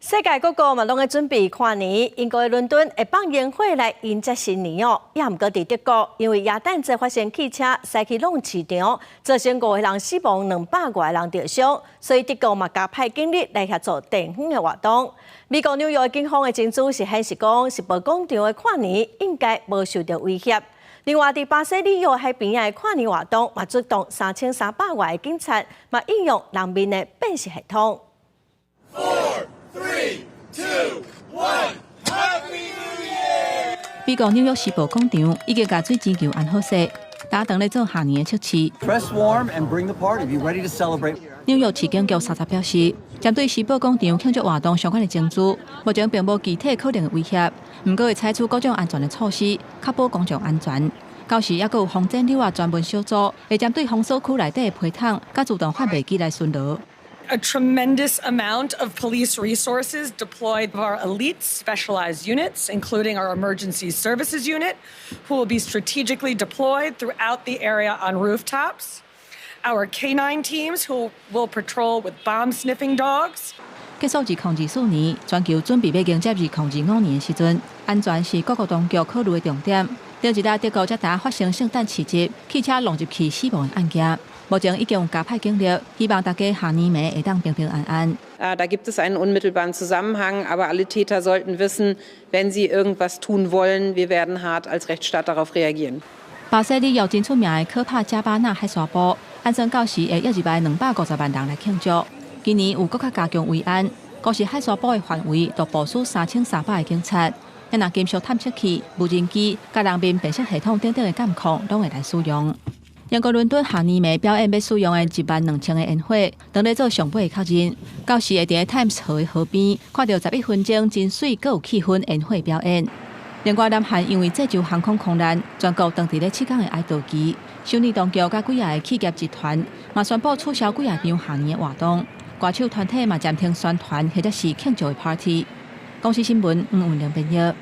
世界各國嘛攏咧準備跨年，英國的倫敦會放煙火來迎接新年哦。也毋過佇德國，因為耶誕節發生汽車駛去挵市場，造成五個人死亡，200外人著傷，所以德國嘛加派警力來協助地方的活動。美國紐約警方的證據是顯示講，時報廣場的跨年應該無受著威脅。另外，佇巴西里約海邊的跨年活動嘛出動3300外個警察，嘛應用人面的辨識系統。 Four, three, two, one, Happy New Year！美國紐約時報廣場已經共水晶球安好勢，打當咧做跨年的測試。 Dress warm and bring the party. Be ready to celebrate. 紐約市警局30表示，針對時報廣場慶祝活動相關的證據，目前並無具體可能的威脅，毋過會採取各種安全的措施，確保公眾安全。到時猶閣有防戰紐約專門小組，會針對封鎖區內底的系統，佮自動販賣機來巡邏。 A tremendous amount of police resources deployed by our elite specialized units, including our emergency services unit, who will be strategically deployed throughout the area on rooftops. Our canine teams who will patrol with bomb sniffing dogs. 結束2024年，全球準備欲迎接2025年的時陣，安全是各國當局考慮的重點。頂一禮德國才拄發生聖誕市集汽車挵入去死亡的案件，目前已經有加派警力，希望大家跨年暝會當平平安安。 Da gibt es einen unmittelbaren Zusammenhang, aber alle Täter sollten wissen, wenn sie irgendwas tun wollen, wir werden hart als Rechtsstaat darauf reagieren. 巴西里約真出名的科帕加巴納海沙埔，按算到時會約入來250萬人來慶祝。今年有閣較加強維安，光是海沙埔的範圍就部署3300个警察。若金屬探測器、無人機、佮人面辨識系統等等的監控，攏會來使用。英國倫敦跨年暝表演欲使用的1萬2千个煙火，當咧做上尾的確認。到時會佇咧泰晤士河的河邊，看著11分鐘真媠閣有氣氛煙火表演。另外，南韓因為濟州航空空難，全國當地咧7工的哀悼期。首爾當局佮幾仔个企業集團嘛宣布取消幾仔場跨年的活動，歌手團體嘛暫停宣傳或者是慶祝的 party。公視新聞吳文玲編譯。